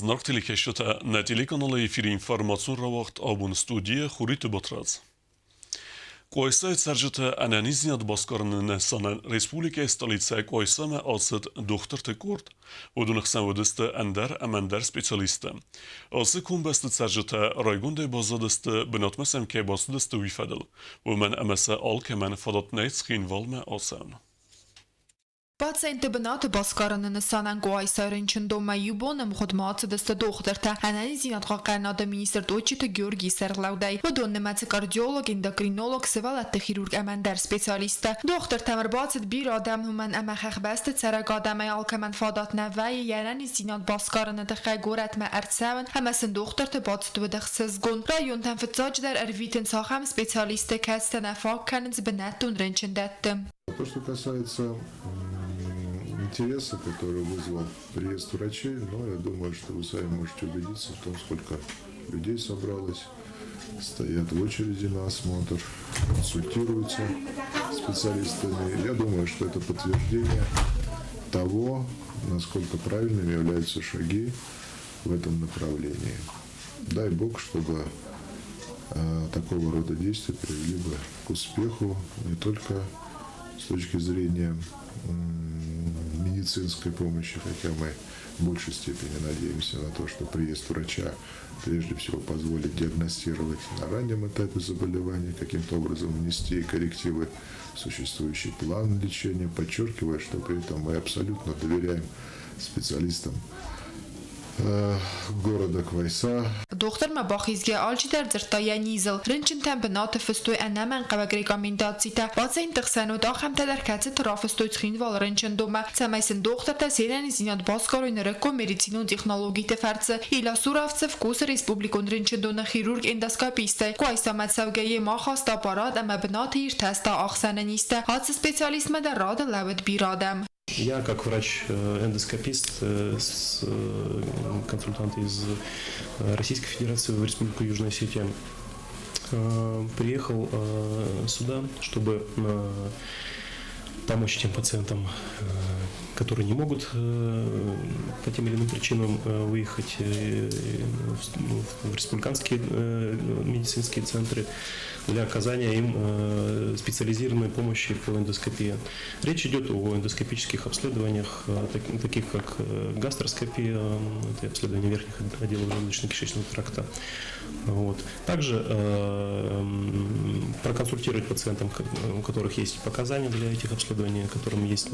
Зынаргъ телекӕсджытӕ, нӕ телеканалы эфиры информацион рауагъд абон студийы Хуриты Батрадз. Къуайсайы цӕрджытӕ ӕнӕниздзинад басгарыны нысанӕн республикӕйы столицӕйӕ Къуайсамӕ ацыд дохтырты къорд. Уыдоны хсӕн уыдысты ӕндӕр ӕмӕ ӕндӕр специалисттӕ. Ацы комбӕсты цӕрджытӕ райгондӕй баззадысты, бынатмӕ сӕм кӕй бацыдысты, уый фӕдыл. Уымӕн ӕмӕ сӕ алкӕмӕн фадат нӕй Цхинвалмӕ ацӕуын. Пациентты бынаты басгарыны нысанӕн Къуайсайы рынчындонмӕ иу бон ӕмгъуыдмӕ ацыдысты дохтыртӕ, ӕнӕниздзинадхъахъхъӕнынады министр Тотчиты Георгийы сӕргълӕудӕй. Уыдон нымӕцы кардиолог, эндокринолог, сывӕллӕтты хирург ӕмӕ ӕндӕр специалисттӕ. Дохтыртӕм ӕрбацыд бирӕ адӕм, уымӕн ӕмӕ хӕхбӕсты цӕрӕг адӕмӕй алкӕмӕн фадат нӕ вӕййы йӕ ӕнӕниздзинад басгарыны тыххӕй горӕтмӕ ӕрцӕуын ӕмӕ сын дохтырты бацыд уыд ӕхсызгон. Районтӕм фыццаджыдӕр ӕрвитынц ахӕм специалисттӕ, кӕцытӕ нӕ фаг кӕнынц бынӕттон рынчындӕтты. То, что касается интереса, который вызвал приезд врачей, ну, я думаю, что вы сами можете убедиться в том, сколько людей собралось, стоят в очереди на осмотр, консультируются специалистами. Я думаю, что это подтверждение того, насколько правильными являются шаги в этом направлении. Дай Бог, чтобы такого рода действия привели бы к успеху не только с точки зрения медицинской помощи, хотя мы в большей степени надеемся на то, что приезд врача прежде всего позволит диагностировать на раннем этапе заболевания, каким-то образом внести коррективы в существующий план лечения, подчеркивая, что при этом мы абсолютно доверяем специалистам города Квайса. Дохтырмӕ бахизгӕ алчидӕр дзырдта йӕ низыл. Рынчынтӕн бынаты фыстой ӕнӕмӕнгхъӕуӕг рекомендацитӕ. Пациентты хсӕн уыд ахӕмтӕ дӕр, кӕцыты рафыстой Цхинвалы рынчындонмӕ, цӕмӕй сын дохтыртӕ се нӕниздзинад басгарой нырыккон медицинон технологиты фӕрцы. Илья Суравцев кусы республикон рынчындоны хирург-эндоскопистӕй. Къуайсамӕ цӕугӕ йемӕ ахаста аппарат ӕмӕ бынаты иртӕста ахсӕны низтӕ. Ацы специалистмӕ дӕр рады лӕууыд бирӕ адӕм. Я, как врач-эндоскопист, консультант из Российской Федерации в Республику Южная Осетия, приехал сюда, чтобы помочь тем пациентам, которые не могут по тем или иным причинам выехать в республиканские медицинские центры для оказания им специализированной помощи по эндоскопии. Речь идет о эндоскопических обследованиях, таких как гастроскопия, это обследование верхних отделов желудочно-кишечного тракта. Вот. Также проконсультировать пациентам, у которых есть показания для этих обследований, которым есть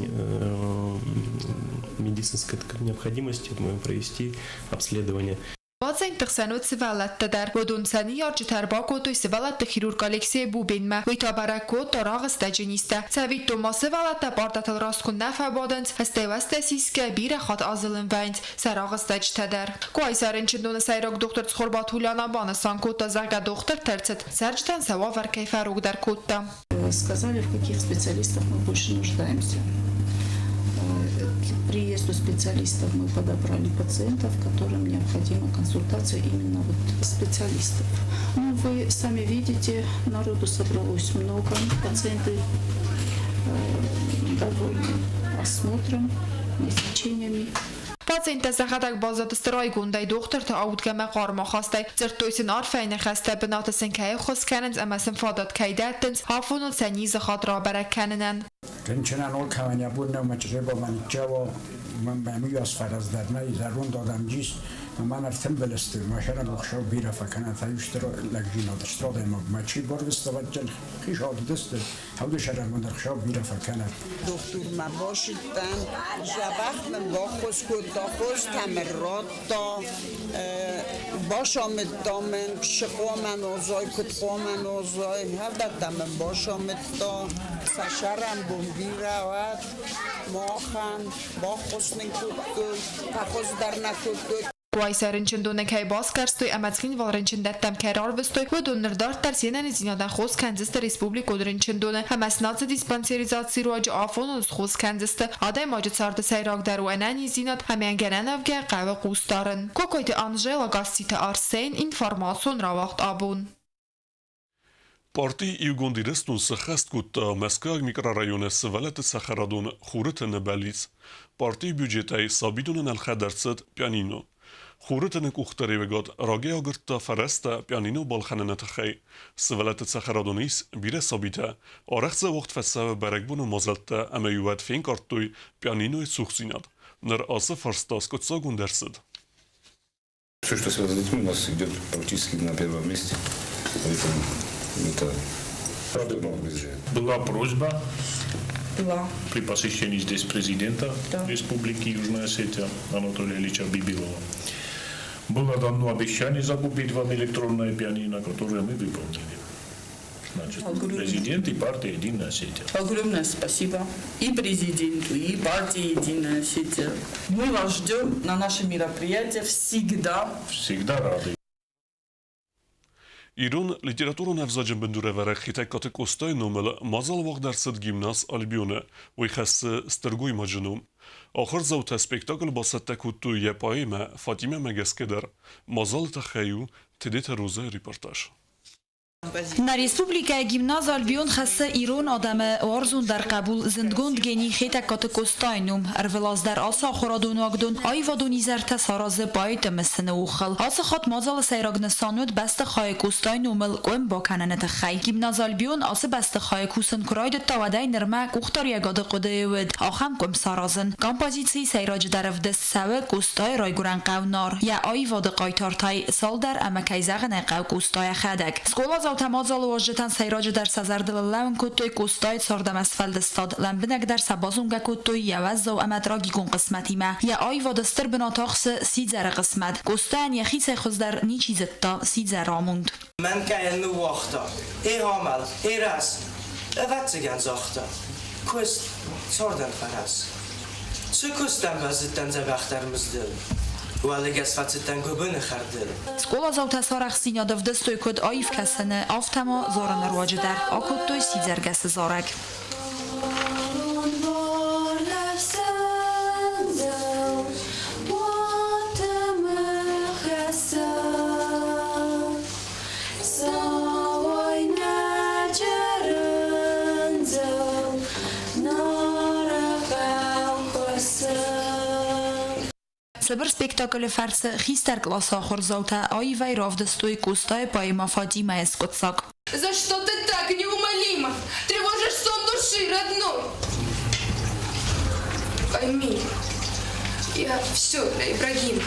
медицинская необходимость провести обследование. Пациентты хсӕн уыд сывӕллӕттӕ дӕр. Уыдон сӕ ныййарджытӕ ӕрбакодтой сывӕллӕтты хирург Алексей Бубенмӕ. Уый та бӕрӕг кодта рагъыстӕджы низтӕ. Цӕвиттон ма сывӕллӕттӕ партӕтыл раст куы нӕ фӕбадынц, стӕй-уӕстӕ сисгӕ бирӕ хатт азылын вӕййынц сӕ рагъыстӕджытӕ дӕр. Къуайса рынчындоны сӕйраг дохтыр Цхуырбаты Ульяна банысан кодта, зӕгъгӕ, дохтыртӕ ӕрцыд, цӕрджытӕн сӕ уавӕр кӕй фӕрогдӕр кодта. Сказали, в каких специалистах мы больше нуждаемся. К приезду специалистов мы подобрали пациентов, которым необходима консультация именно вот специалистов. Ну, вы сами видите, народу собралось много, пациенты довольны осмотром, назначениями. Пациенттӕ сӕхӕдӕг баззадысты райгондӕй, дохтырты аудгӕ ӕмӕ хъарм ахастӕй. Дзырдтой сын арфӕйы ныхӕстӕ, бынаты сын кӕй ӕххуыс кӕнынц ӕмӕ сын фадат кӕй дӕттынц афоныл сӕ низы хатт рабӕрӕг кӕнынӕн. Рынчынӕн алкӕмӕн йӕ бон нӕу мӕ чъребомӕ ныччӕуа, уымӕн мӕм уыйас фӕрӕз дӕр нӕй, зӕронд адӕм дис, мӕн ӕртымбыл сты, махӕн ӕхсӕв бирӕ фӕкӕнӕнт, ай стыр лӕгдзинад, стыр адӕймаг мӕ чи барвыста, вӕдджын хицауад уыдысты, Ӕвдисӕрӕгмӕ ӕхсӕв бирӕ фӕкӕнӕд. Дохтурмӕ бацыдтӕн, дзӕбӕх мын баххуыс кодта, хостӕ мын радта, бацамыдта мын, цы хъуамӕ нозай, куыд хъуамӕ нозай, ӕвдӕттӕ мын бацамыдта, сӕ сӕрӕнбон бирӕ уӕд махӕн, баххуыс нын кодтой, фӕхуыздӕр нӕ кодтой. Къуайса рынчындоны кӕй басгӕрстой ӕмӕ Цхинвал рынчындӕттӕм кӕй рарвыстой, уыдон ныр дарддӕр се нӕниздзинадӕн хос кӕндзысты республикон рынчындоны ӕмӕ сын ацы диспансеризацийы руаджы афоныл схос кӕндзысты. Адӕймаджы царды сӕйрагдӕр у ӕнӕниздзинад ӕмӕ гӕнӕн-ӕвгӕ хъӕуы хъусдарын. Кокойты Анжела, Гасситы Арсен, информацион рауагъд абон. Парти Иугонд Ирыстон сӕххӕст кодта Мӕскуыйаг микрорайоны сывӕллӕтты цӕхӕрадоны Хуры тыны бӕллиц. Партийы бюджетӕй сабидонӕн ӕлхӕд ӕрцыд пианино. Хуры тыны къухдариуӕгад рагӕй агуырдта фӕрӕзтӕ пианино балхӕныны тыххӕй. Сывӕллӕтты цӕхӕрадоны ис бирӕ сабитӕ. Арӕх дзы уагъд фӕцӕуы бӕрӕгбоны мадзӕлттӕ ӕмӕ-иу уӕд фенкъардтой пианинойы цухдзинад. Ныр ацы фарста скъуыддзагонд ӕрцыд. Все, что связано с детьми, у нас идет практически на первом месте. Поэтому это Была просьба Была. при посещении здесь президента Да. Республики Южная Осетия Анатолия Ильича Бибилова. Было дано обещание закупить вам электронное пианино, которое мы выполнили. Значит, Огромное. президент и партия «Единая Осетия». Огромное спасибо и президенту, и партии «Единая Осетия». Мы вас ждем на наше мероприятие всегда. Всегда рады. Ирон литературон ӕвзаджы бындурӕвӕрӕг Хетӕгкаты Къостайы номыл мадзал уагъд ӕрцыд гимназ Альбионы. Уый хӕссы стыр гоймаджы ном. Ахуырдзаутӕ спектакль бацӕттӕ кодтой йӕ поэмӕ Фатимӕмӕ гӕсгӕ дӕр. Мадзалы тыххӕй у Тедеты Розӕйы репортаж. Нӕ республикӕйы гимназ Альбион хӕссы ирон адӕмы уарзондӕр хъӕбул зындгонд гений Хетӕгкаты Къостайы ном. Ӕрвылаз дӕр ацы ахуырадон уагдон аивадон изӕртӕ саразы поэты мысыны охыл. Ацы хатт мадзалы сӕйраг нысан уыд бӕстыхайы Къостайы номыл къуым бакӕныны тыххӕй. Гимназ Альбион ацы бӕстыхайы кусын куы райдыдта, уӕдӕй нырмӕ къухдариӕгады хъуыдыйы уыд ахӕм къуым саразын. Композицийы сӕйраджыдӕр ӕвдыст цӕуы Къостайы райгуырӕн хъӕу Нар, йӕ аивады хъайтартӕй цалдӕр ӕмӕ кӕй зӕгъын ӕй хъӕуы Къоста йӕхӕдӕг. Скъоладзаутӕ мадзалы уазджытӕн сӕйраджыдӕр сӕ зӕрдыл лӕууын кодтой Къостайы цард ӕмӕ сфӕлдыстад, лӕмбынӕгдӕр сӕ базонгӕ кодтой йӕ уӕззау ӕмӕ трагикон хъысмӕтимӕ. Йӕ аивады стыр бынат ахсы сидзӕры хъысмӕт. Къостайӕн йӕхицӕй хуыздӕр ничи зыдта сидзӕры амонд. Мӕн кӕй ныууагъта, йе амал, йе рӕз, ӕвӕццӕгӕн загъта, куыст цардӕн фӕрӕз. Цы куыстӕн бӕззыдтӕн дзӕбӕхдӕр мыздыл, уӕлыгӕс фӕцыдтӕн гуыбыны хӕрдыл. Скъоладзаутӕ сӕ арӕхстдзинад ӕвдыстой куыд аив кӕсыны, афтӕ ма зарыны руаджы дӕр. Акодтой сидзӕргӕсы зарӕг. Цыбыр спектаклы фӕрцы хистӕр къласы ахуырдзаутӕ аивӕй равдыстой Къостайы поэмӕ Фатимӕйы скъуыддзаг. За что ты так неумолимо тревожишь сон души родной? Пойми, я все для Ибрагима.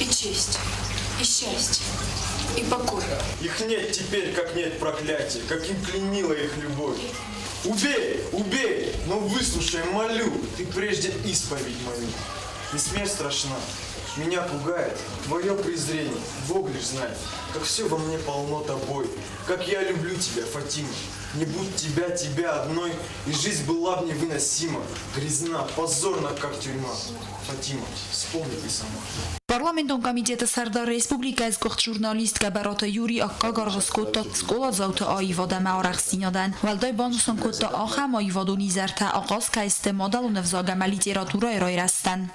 И честь, и счастье, и покой. Их нет теперь, как нет проклятия, каким клеймила их любовь. Убей, убей, но выслушай, молю, ты прежде исповедь мою. Не смерть страшна, меня пугает твое презрение, Бог лишь знает, как все во мне полно тобой, как я люблю тебя, Фатима. Не будь тебя, тебя одной, и жизнь была б невыносима, грязна, позорна, как тюрьма. Фатима, вспомни ты сама. Парламентон комитеты сӕрдар республикӕйы сгуыхт журналист Гӕбӕраты Юрий аккаг аргъ скодта скъоладзауты аивад ӕмӕ арӕхстдзинадӕн. Уӕлдай банысан кодта, ахӕм аивадон изӕртӕ ахъаз кӕй сты мадӕлон ӕвзаг ӕмӕ литературӕйы райрӕзтӕн.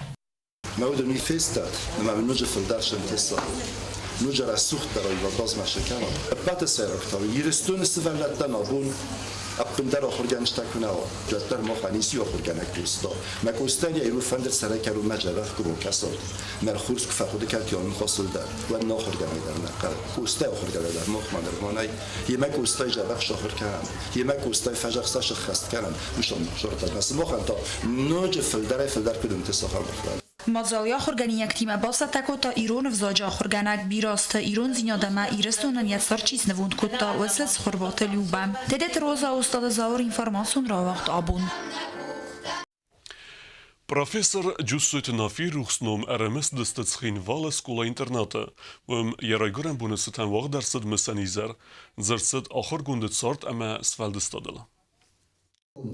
Мӕ уды ми фестад, ӕмӕ мын ноджы фылдӕр сӕнтыса. Ноджы рӕсугъддӕр аивад базмӕсы кӕнон. Ӕппӕты сӕйраг та Ирыстоны сывӕллӕттӕн абон ӕппындӕр ахуыргӕнджытӕ куы нӕ уа, уӕддӕр махӕн ницы ахуыргӕнӕг Къоста. Мӕ Къостайӕн йӕ ирон фӕндыр сӕрӕй кӕронмӕ дзӕбӕх куы бакӕсат, мӕ хорз куы фӕхъуыды кӕнат йӕ ныхасыл дӕр, уӕд нӕ ахуыргӕнӕг дӕр нӕ хъӕуы. Къостайы ахуыргӕнӕг дӕр махмӕ нырма нӕй. Йемӕ Къостайы дзӕбӕх сахуыр кӕнӕм, йемӕ Къостайы фӕзӕхстӕ сыххӕст кӕнӕм, уысон сортӕ. Сымахӕн та ноджы фылдӕрӕй-фылдӕр куыд ӕнтысы ахӕм ахуырад. Мадзалы ахуыргӕнинӕгтимӕ бацӕттӕ кодта ирон ӕвзаджы ахуыргӕнӕг Бирӕзты ирондзинад ӕмӕ Ирыстонӕн йӕ цард чи снывонд кодта, уыцы Цхуырбаты Любӕ. Тедеты Роза Остъаты Зауыр информацион рауагъд абон. Профессор Джуссойты Нафийы рухс ном ӕрӕмысыдысты Цхинвалы скъола-интернаты. Уым йӕ райгуырӕн боны цытӕн уагъд ӕрцыд мысӕн изӕр. Дзырд цыд ахуыргонды цард ӕмӕ сфӕлдыстадыл.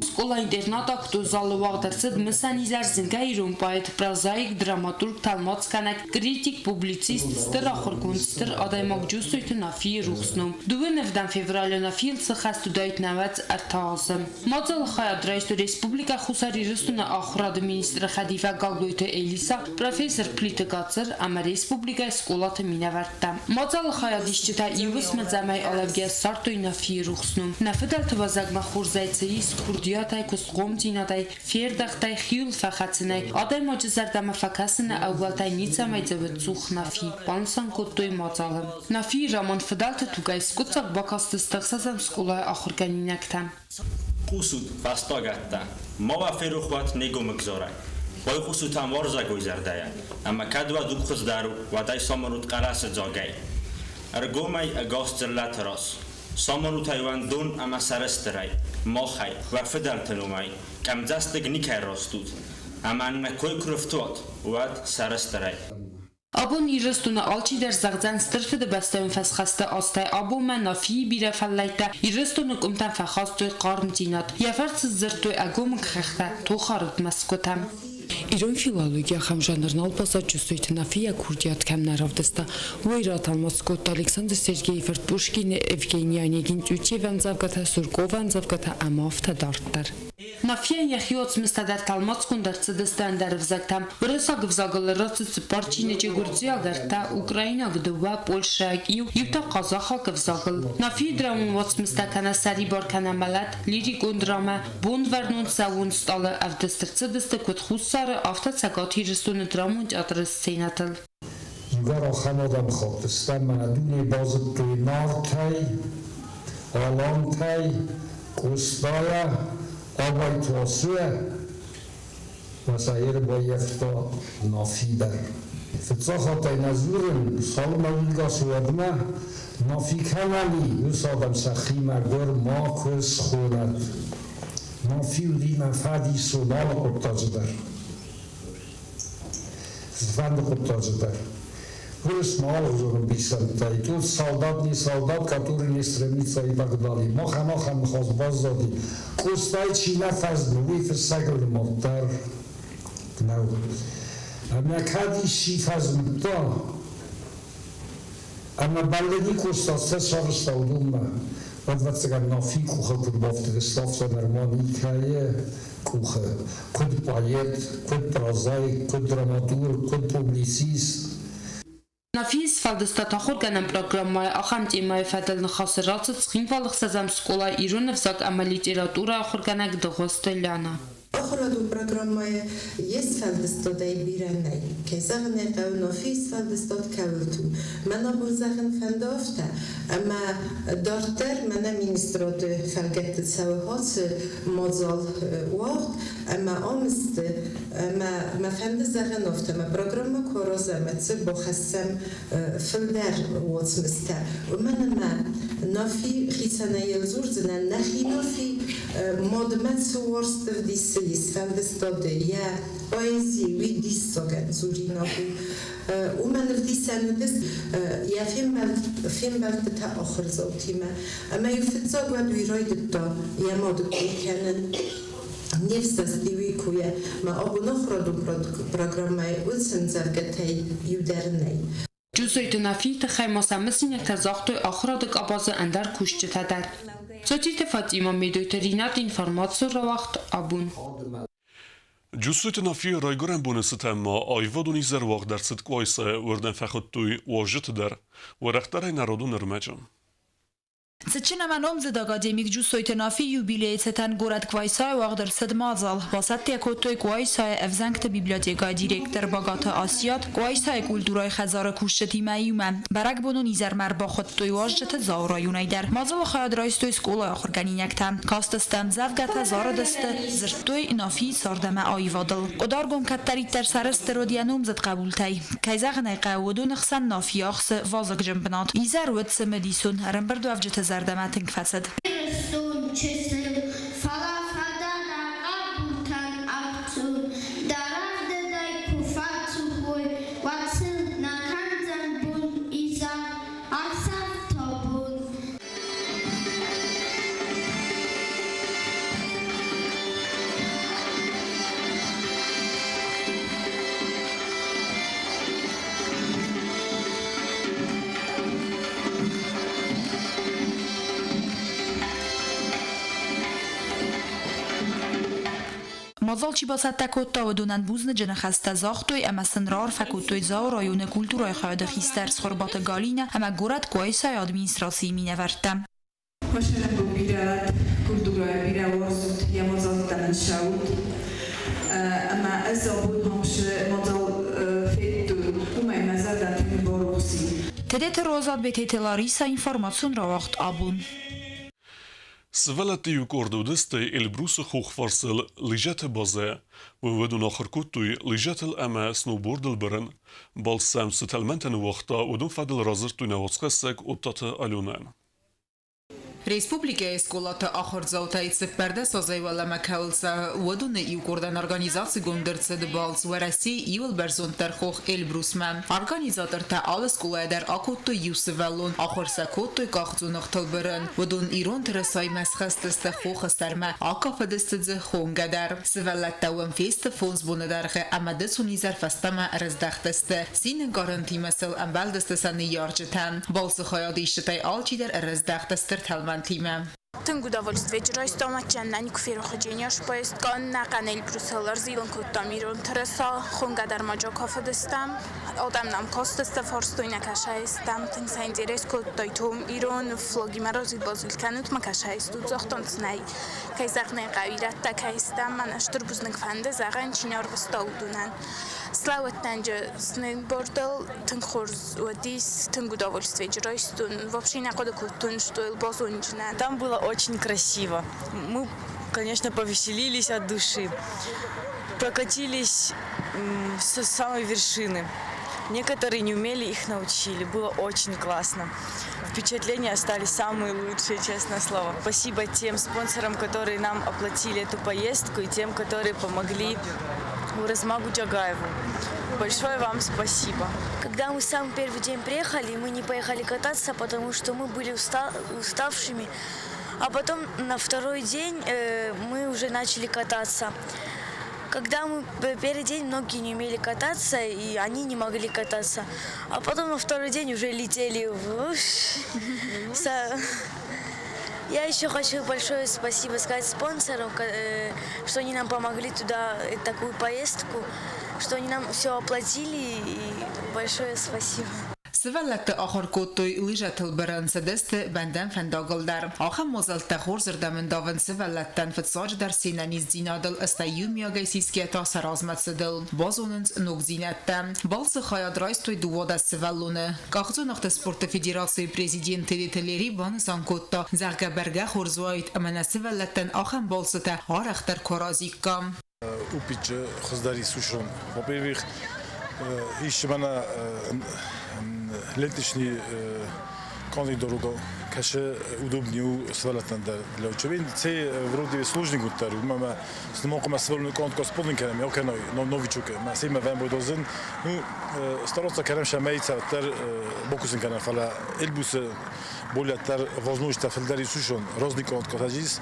Скъола-интернат актон залы уагъд ӕрцыд мысӕн изӕр зынгӕ ирон поэт, прозаик, драматург, тӕлмацгӕнӕг, критик, публицист, стыр ахуыргонд, стыр адӕймаг Джусойты Нафийы рухс ном. Дыууын ӕвдӕм февралы Нафийыл цы хӕст уыдаид 93 азы. Мадзалы хайад райстой Республикӕ Хуссар Ирыстоны ахуырады министры хӕдивӕг Гаглойты Элиса, профессор Плиты Гацыр ӕмӕ республикӕйы скъолаты минӕвӕрттӕ. Мадзалы хайадисджытӕ иу уысмы дзӕмӕй алӕвгӕ ссардтой Нафийы рухс ном. Нӕ фыдӕлты уӕзӕгмӕ хорзӕй цы ис, курдиатӕй, куыстхъомдзинадӕй, фердӕхтӕй, хиуыл фӕхӕцынӕй, адӕймаджы зӕрдӕмӕ фӕкӕсыны ӕууӕлтӕй ницӕмӕй цӕуы цух Нафи, банысан кодтой мадзалы. Нафийы роман Фыдӕлты тугӕй скъуыддзаг бакастысты ӕхсӕзӕм скъолайы ахуыргӕнинӕгтӕ. Хъусут, фӕстагӕттӕ, ма уӕ ферох уӕт не гомыг зарӕг. Байхъусут ӕм уарзӕгой зӕрдӕйӕ, ӕмӕ кӕд уӕ дуг хуыздӕр у, уӕд ӕй самонут хъӕлӕсы дзагӕй. Ӕргомӕй ӕгас дзыллӕты раз. Самонут ӕй уӕндон ӕмӕ сӕрыстырӕй, махӕй, уӕ фыдӕлты номӕй, къӕмдзӕстыг никӕй растут. Ӕмӕ нӕ кой куы рыфтуат, уӕд сӕрыстырӕй. Абон Ирыстоны алчидӕр зӕгъдзӕн Стыр Фыдыбӕстӕйон фӕсхӕсты азтӕй абонмӕ Нафийы бирӕ фӕллӕйттӕ Ирыстоны къуымтӕм фӕхастой хъармдзинад, йӕ фӕрцы сдзырдтой ӕгомыг хӕхтӕ, тохарыд мӕсгуытӕ. Ирон филологи ахӕм жанр нал баззад Джусойты Нафийӕ курдиат кӕм нӕ равдыста, уый ратӕлмац кодта Александр Сергейы фырт Пушкины Евгений Онегин Тютчевы ӕмдзӕвгӕтӕ, Сурковы ӕмдзӕвгӕтӕ ӕмӕ афтӕ дарддӕр. Нафийӕн йӕхи уацмыстӕ дӕр тӕлмацгонд ӕрцыдысты ӕндӕр ӕвзӕгтӕм. Уырыссаг ӕвзагыл рацыд цыппар чиныджы, гуырдзиаг ӕртӕ, украинаг дыууӕ, польшӕйаг иу, иу та хъазахаг ӕвзагыл. Нафийы драмон уацмыстӕ кӕнӕ Сӕрибар кӕнӕ мӕлӕт, лирикон драмӕ, Бонвӕрнон сӕууон стъалы ӕвдыст ӕрцыдысты куыд Хуссары, афтӕ Цӕгат Ирыстоны драмон театры сценӕтыл. Иугӕр ахӕм адӕмыхатт стӕм ӕмӕ дуне базыдтой Нартӕй, Алантӕй, Къостайӕ, Абайты Васойӕ ӕмӕ сӕ ӕрбаййӕфта Нафи дӕр. Фыццаг хатт ӕй нӕ дзурын, цалынмӕ удӕгас уӕдмӕ Нафи кӕмӕн и, уыцы адӕм сӕхи мӕгуыр макуы схонӕд. Нафи уыди мӕ фӕдисон алы хъуыддаджы дӕр. Цыфӕнды хъуыддаджы дӕр. Вырыс ма алыгъуызон ӕмбисӕндтӕй. Тут солдат не солдат, который не стремится и так далее. Махӕн ахӕм ныхас баззади. Къостайы чи нӕ фӕзмы, уый фыссӕгыл нымад дӕр нӕу. Ӕмӕ кӕд исчи фӕзмыдта, ӕмӕ бӕллыди Къоста сӕ сарӕзта уыдонмӕ, ӕвӕццӕгӕн Нафи къухы куыд бафтыдысты, афтӕ нырма никӕйы къухы, куыд поэт, куыд прозаик, куыд драматург, куыд публицист. Нафийы сфӕлдыстад ахуыргӕнӕн программӕйы ахӕм темӕйы фӕдыл ныхасы рацыд Цхинвалы ӕхсӕзӕм скъолайы ирон ӕвзаг ӕмӕ литературӕйы ахуыргӕнӕг Дыгъуызты Лянӕ. Ахуырадон программӕйы йе сфӕлдыстадӕй бирӕ нӕй. Кӕй зӕгъын ӕй хъӕуы, Нафийы сфӕлдыстад кӕуылты у. Мӕн абон зӕгъын фӕнды афтӕ, ӕмӕ дарддӕр мӕнӕ министрады фӕлгӕтты цӕуы ацы мадзал уагъд, ӕмӕ ам сты, ӕмӕ мӕ фӕнды зӕгъын афтӕ, мӕ программӕ куы аразӕм, цы бахӕссӕм фылдӕр уацмыстӕ, уымӕн ӕмӕ Нафи хицӕнӕй дзурдзынӕн, нӕхи Нафи мадмӕ цы уарзт ӕвдисы йе сфӕлдыстады, йӕ поэзи, уый диссагӕн дзуринаг у. Уымӕн ӕвдисӕн уыдис йӕ фембӕлдтытӕ ахуырдзаутимӕ. Ӕмӕ-иу фыццаг уӕд уый райдыдта йӕ мады кой кӕнын. Не фсӕсти уый койӕ ма абон ахуырадон программӕйы уыцы ӕмдзӕвгӕтӕй иу дӕр нӕй. Джусойты Нафийы тыххӕй ма сӕ мысинӕгтӕ загътой ахуырады къабазы ӕндӕр кусджытӕ дӕр. Цоциты Фатимӕ, Медойты Ринат информацион рауагъд абон. Джусойты Нафийы райгуырӕн боны цытӕн ма аивадон изӕр уагъд ӕрцыд Къуайсайы, уырдӕм фӕхуыдтой уазджыты дӕр, уӕрӕхдӕрӕй народон ӕрмӕджы. Цытджын ӕмӕ номдзыд академик Джусойты Нафи юбилейы цытӕн горӕт Къуайсайы уагъд ӕрцыд мадзал. Бацӕттӕ кодтой Къуайсайы ӕвзӕнгты библиотекӕйы директор Багаты Асиат, Къуайсайы культурӕйы хӕдзары кусджытимӕ иумӕ. Бӕрӕгбонон изӕрмӕ ӕрбахуыдтой уазджыты Дзауы районӕй дӕр. Мадзалы хайад райстой скъолайы ахуыргӕнинӕгтӕ. Кастысты ӕмдзӕвгӕтӕ, зарыдысты, дзырдтой Нафийы цард ӕмӕ аивадыл. Къуыдаргом кӕддӕриддӕр сӕрыстыр уыд йӕ номдзыд хъӕбултӕй. Кӕй зӕгъын ӕй хъӕуы, уыдоны хсӕн Нафи ахсы вазыгджын бынат. Изӕр уыд цымыдисон, ӕрӕмбырдуӕвджыты зӕрдӕмӕ тынг фӕцыд. Ирыстон чысыл, фӕлӕ фадат хъӕбултӕн ӕхцон. Дӕ рӕвдыдӕй куы фӕцух уой, уӕд сыл нӕ кӕндзӕн бон изӕр, ӕхсӕв та бон. Мадзал чи бацӕттӕ кодта, уыдонӕн бузныджы ныхӕстӕ загътой ӕмӕ сын раарфӕ кодтой Дзауы районы культурӕйы хайады хистӕр Цхуырбаты Галинӕ ӕмӕ горӕт Къуайсайы администрацийы минӕвӕрттӕ. Уӕ сӕрӕнбон бирӕ культурӕйы бирӕ уарзут йӕ Цымыдисы мадзал федтон, уымӕй мӕ зӕрдӕ тынг барухс и. Тедеты Роза, Бететы Лариса, информацион рауагъд абон. Сывӕллӕтты иу къорд уыдысты Эльбрусы хохфарсыл лыжӕты базӕ. Уыдон ахуыр кодтой лыжӕтыл ӕмӕ сноубордыл бырын. Балц сӕм цы тӕлмӕнтӕ ныууагъта, уыдон фӕдыл радзырдтой нӕ уацхӕссӕг Оттаты Аленӕ. Республикӕйы скъолаты ахуырдзаутӕй 14 азӕй уӕлӕмӕ кӕуыл цӕуы, уыдоны иу къордӕн организацигонд ӕрцыд балц Уӕрӕсейы иуыл бӕрзонддӕр хох Эльбрусмӕ. Организатортӕ алы скъолайӕ дӕр акодтой иу сывӕллон, ахуыр сӕ кодтой къахдзоныгътыл бырын. Уыдон ирон тырысаимӕ схӕцдысты хохы сӕрмӕ, акафыдысты дзы хонгӕ дӕр. Сывӕллӕттӕ уым фесты фондз боны дӕргъы ӕмӕ дысон изӕр фӕстӕмӕ ӕрыздӕхтысты. Цины ӕнкъарӕнтимӕ сыл ӕмбӕлдысты сӕ ныййарджытӕ. Балцы хайадисджытӕй алчидӕр ӕрыздӕхт стыр тӕлмӕнтимӕ. Тынг удовольствие райстам отчаянно куы поездка нӕхъӕн Эльбрусыл ӕрзилын кодтам ирон тырыса, хонгӕ дӕр ма кафыдыстӕм. Адӕм нӕм кастысты, фарстой нӕ кӕсайыстӕм, тынг сӕ интерес кодтой, том ирон флагимӕ разил-базил кӕнут ма кӕсайыстут, загътам сын ӕй. Кӕй зӕгъын ӕй хъӕуы, ирӕттӕ кӕй стӕм, мӕнӕ стыр бузныг фӕнды, зӕгъӕн, чи нӕ ӕрвыста, уыдонӕн. Слӕууыдтӕн сноубордыл тынг хорз уыдис, тынг удовольствие райстон. Вообще не хъуыды кодтон, что йыл базонджынӕн. Там было очень красиво. Мы, конечно, повеселились от души. Прокатились с самой вершины. Некоторые не умели, их научили. Было очень классно. Впечатления остались самые лучшие, честное слово. Спасибо тем спонсорам, которые нам оплатили эту поездку, и тем, которые помогли Уразмагу Джагаеву. Большое вам спасибо. Когда мы самый первый день приехали, мы не поехали кататься, потому что мы были уставшими. А потом на второй день мы уже начали кататься. Когда мы первый день многие не умели кататься, и они не могли кататься. А потом на второй день уже летели в... Я еще хочу большое спасибо сказать спонсорам, что они нам помогли туда такую поездку, что они нам все оплатили, и большое спасибо. Сывӕллӕтты ахуыр кодтой лыжӕтыл бырын, цыдысты бӕндӕн фӕндагыл дӕр. Ахӕм мадзӕлттӕ хорзырдӕм ӕндавынц сывӕллӕттӕн фыццаджыдӕр се нӕниздзинадыл, стӕй иумиагӕй сисгӕ та сӕ размӕцыдыл. Базонынц ногдзинӕдтӕ. Балцы хайад райстой 12 сывӕллоны. Къахдзоныгъты спорты федерацийы президент Тедеты Лери банысан кодта, зӕгъгӕ, бӕргӕ хорз уаид ӕмӕ нӕ сывӕллӕттӕн ахӕм балцытӕ арӕхдӕр куы аразиккам. Упичы хуыздӕр исусон. Во-первых, ис мӕнӕ ленточный конный дорога, кӕсы удобнее у сывӕллӕттӕн дӕр для учебы. Це вроде сложный гуттар, мама Смокма сывӕллоны конд господин кӕнӕм, йо кӕной новичок, мӕ симӕ вӕм бодозын. Ну, стараться кӕнӕм сӕмӕй цӕрддӕр бокусын кӕнӕм, фӕлӕ Эльбусы болӕттӕр возможность фылдӕр исусон, разный конд котажис.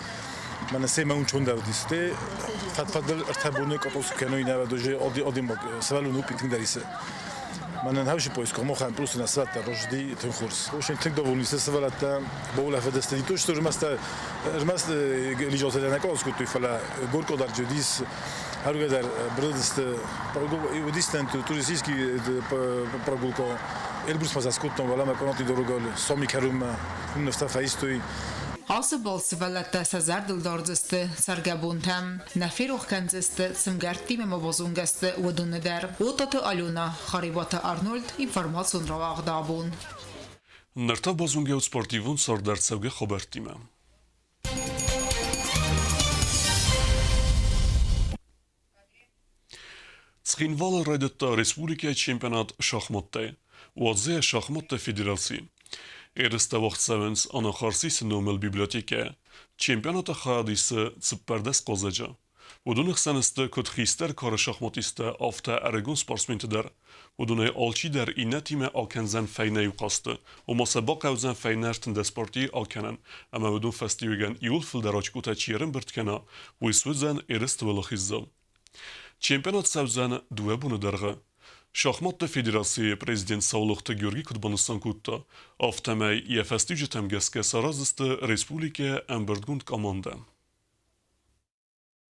Мӕнӕ семӕ унчондӕр уыдисты, фӕд-фӕдыл ӕртӕ боны къотос кӕной нӕ даже одимаг сывӕллон упи тынгдӕр исы. Мӕнӕн хӕусы поиск мохӕн просто нӕ сывӕллӕттӕ рожди тынг хорз. Очень тынг довольны сты сывӕллӕттӕ, баулӕфыдысты не то что ӕрмӕст ӕрмӕст лизотӕ нӕ къос кодтой, фӕлӕ горко дӕр уыдис, ӕргӕ дӕр брыдысты, уыдистӕн туристический прогулка. Эльбрус ма скодтам, вӕлӕмӕ къонати дорогал соми кӕрунмӕ, уым ныфтӕ фӕистой. Ацы балц сывӕллӕттӕ сӕ зӕрдыл дардзысты цӕргӕбонтӕм. Нӕ ферох кӕндзысты, цы мгӕрттимӕ ма базонгӕ сты, уыдоны дӕр. Отаты Алена, Харебаты Арнольд, информацион рауагъды абон. Ныр та базонгӕ ут спортивон цардӕрцӕугӕ хабӕрттимӕ. Цхинвалы райдыдта республикӕйы чемпионат шахматтӕй. Уадзы шахматты федераци. Ерыстӕ уагъд цӕуынц Анахарсисы номыл библиотекӕйы. Чемпионаты хайад исы 14 хъазӕджы. Уыдоны хсӕн сты куыд хистӕр кары шахматисттӕ, афтӕ ӕрыгон спортсменты дӕр. Уыдонӕй алчидӕр иннӕтимӕ акӕндзӕн фӕйнӕ иу хъазты, ома сӕ бахъӕудзӕн фӕйнӕ 13 партийы акӕнын, ӕмӕ уыдон фӕстиуӕгӕн иууыл фылдӕр очкотӕ чи ӕрӕмбырд кӕна, уый суыдзӕн ерысты уӕлахиздзау. Чемпионат цӕудзӕн дыууӕ боны дӕргъы. Шахматты федерацийы президент Саулохты Георгий куыд банысан кодта, афтӕмӕй йӕ фӕстиуджытӕм гӕсгӕ сараздзысты республикӕйы ӕмбырдгонд командӕ.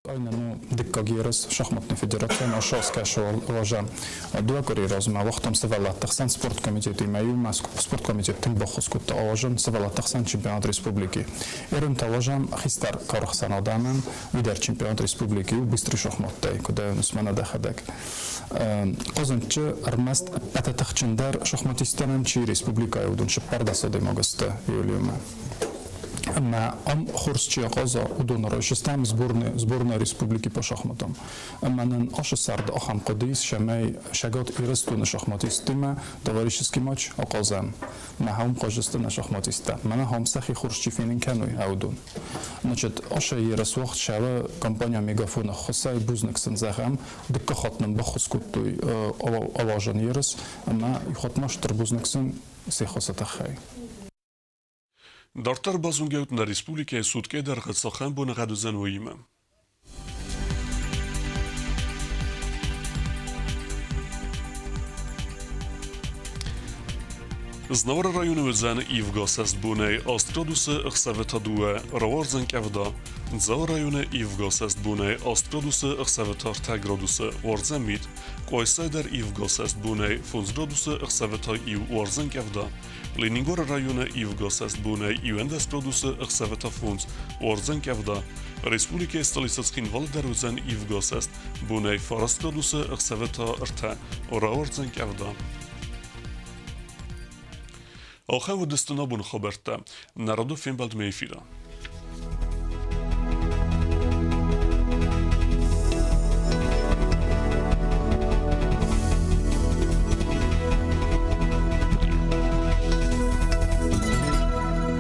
Айнӕн у дыккаг ерыс шахматной федерацийӕн ашы уазӕм. Дыууӕ къуырийы размӕ уагътам сывӕллӕтты хсӕн спорткомитетимӕ иумӕ. Спорткомитет тынг баххуыс кодта ауазын сывӕллӕтты хсӕн чемпионат республики. Ерын та уазӕм хистӕр кары хсӕн адӕмӕн, уый дӕр чемпионат республики у быстрый шахматтӕй, куыд ӕнусмӕ дӕхӕдӕг. Хъазынчы ӕрмӕст ӕппӕты тыхджындӕр шахматисттӕ нӕм чи республикӕйы уыдон 14 адӕймаг сты июлимӕ. Ӕмӕ ам хорз чи ахъаза, уыдоны райсыстӕм сборная республики по шахматам. Ӕмӕ нын ашы сӕрды ахӕм хъуыды ис, цӕмӕй Цӕгат Ирыстоны шахматисттимӕ товарищеский матч ахъазӕм. Мӕ хӕм хъазысты нӕ шахматисттӕ. Мӕнӕ хӕм сӕхи хорз чи фенын кӕной, уыдон. Значит, ашы ерыс уагъд цӕуы компания Мегафон ӕххуысӕй, бузныг сын зӕгъӕм, дыккаг хатт нын баххуыс кодтой ауазӕн ерыс, ӕмӕ иу хатт ма стыр бузныг сын се ххуысы тыххӕй. Дарддӕр базонгӕ ут нӕ республикӕйы суткӕйы дӕргъы цахӕм боныгъӕд уыдзӕн, уыимӕ. Знауыры районы уыдзӕн ивгӕ цӕстбонӕй 8 градусы, ӕхсӕвы та дыууӕ, рауардзӕн къӕвда. Дзауы районы ивгӕ цӕстбонӕй 8 градусы, ӕхсӕвы та 3 градусы, уардзӕн мит. Къуайсайы дӕр ивгӕ цӕстбонӕй 5 градусы, ӕхсӕвы та иу уардзӕн къӕвда. Ленингоры районы ивгӕ цӕстбонӕй 11 градусы, ӕхсӕвы та 5, уардзӕн къӕвда. Республикӕйы столицӕ Цхинвалы дӕр уыдзӕн ивгӕ цӕст бонӕй 9 градусы, ӕхсӕвы та 3, рауардзӕн къӕвда. Ахӕм уыдысты нӕ боны хабӕрттӕ. Нӕ радон фембӕлдмӕ эфиры.